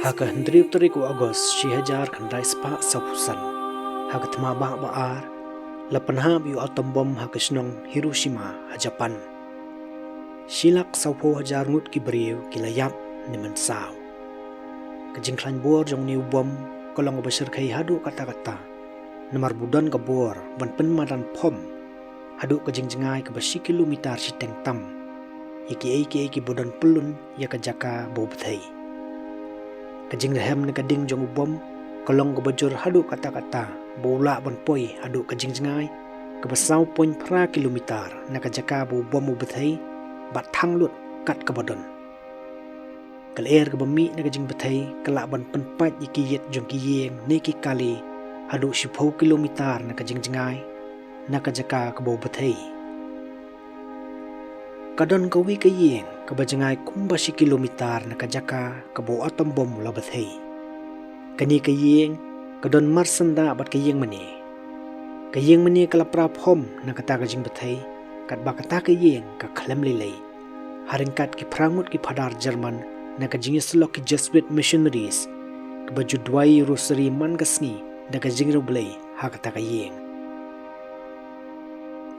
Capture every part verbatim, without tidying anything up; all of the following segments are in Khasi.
Ha ka hynriew tarik u August shi hajar khyndai spah sawphew san, ha ka thma bah ba ar, la pynhap ïa u atom bom ha ka shnong Hiroshima ha Japan. Shi lak sawphew hajar ngut ki briew ki la ïap ne mynsaw. Ka jingkhlaiñ bor jong une u bom ka long kaba shyrkhei haduh katta katta, namar ba u don ka bor ban pynmadan phom haduh ka jingjngai kaba shi kilometer shiteng tam ïa kiei kiei kiba don pyllun ïa ka jaka ba u bthei. Ka jingrhem na ka ding jong u bom ka long kaba jur haduh katta katta ba u lah ban poi haduh ka jingjngai kaba saw point phra kilometer na ka jaka ba u bom u bthei bad thang lut kat kaba don. Ka lyer kaba mih na ka jingbthei ka lah ban pynpait ïa ki ïit jong ki ïing ne ki kali haduh shiphew kilometer na ka jingjngai na ka jaka kaba u bthei. Ka don kawei ka ïing kaba jngai kumba shi kilometer na ka jaka kaba u atom bom u la bthei. Kane ka ïing ka don marsyndah bad ka ïing mane. Ka ïing mane ka la pra phom na kata ka jingbthei, katba kata ka ïing ka khlem lei lei. Ha ryngkat ki phra ngut ki phadar German na ka jingïasyllok ki Jesuit missionaries, kiba ju duwai rosary man ka sngi da ka jingriewblei ha kata ka ïing.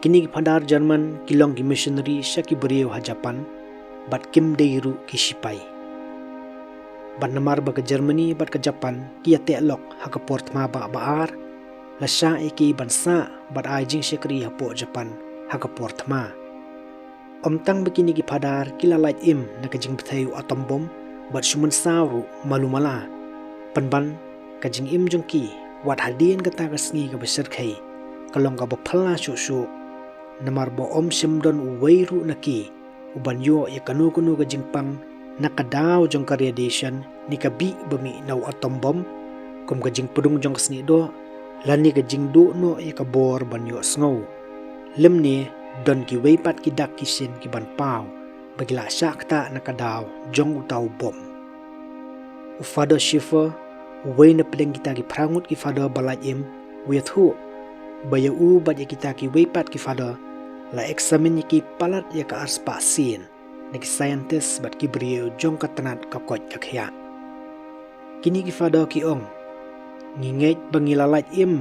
Kine ki phadar German ki long ki missionary sha ki briew ha Japan, bad kim dei ruh ki sipai. Bad namar ba ka Germany bad ka Japan ki ïateh lok ha ka por thma bah ba ar, la shah ïa ki ban sah bad ai jingshakri hapoh Japan ha ka por thma. Ym tang ba kine ki phadar ki la lait im na ka jingbthei u atom bom bad shu mynsaw ruh malu mala, pynban ka jingim jong ki wat hadien kata ka sngi kaba shyrkhei ka long kaba phylla shuh shuh, namar ba ym shym don uwei ruh na ki u ban ïoh ïa kano kano ka jingpang na ka daw jong ka radiation ne ka bih ba mih na u atom bom, kum ka jingpdung jong ka snieh doh lane ka jingduh noh ïa ka bor ban ïohsngew. Lymne don kiwei pat ki dak ki shin ki ban paw ba ki la shah ktah na ka daw jong uta u bom. U Father Schaeffer, uwei na pdeng kita ki phra ngut ki phadar ba lait im, u ïathuh ba ïa u bad ïa kita kiwei pat ki phadar la eksamin ïa ki palat ïa ka arspah sien na ki scientist bad ki briew jong ka tnat ka koit ka khiah. Kine ki phadar ki ong, ngi ngeit ba ngi la lait im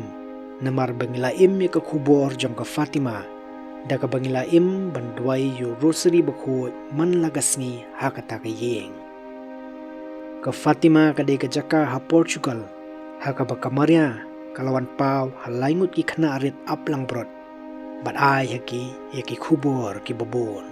namar ba ngi la im ïa ka khubor jong ka Fatima, da kaba ngi la im ban duwai ïa u rosary bakhuid man la ka sngi ha kata ka ïing. Ka Fatima ka dei ka jaka ha Portugal ha kaba ka Maria ka la wan paw ha lai ngut ki khynnah rit ap langbrot bad ai ha ki ïa ki khubor kiba bun.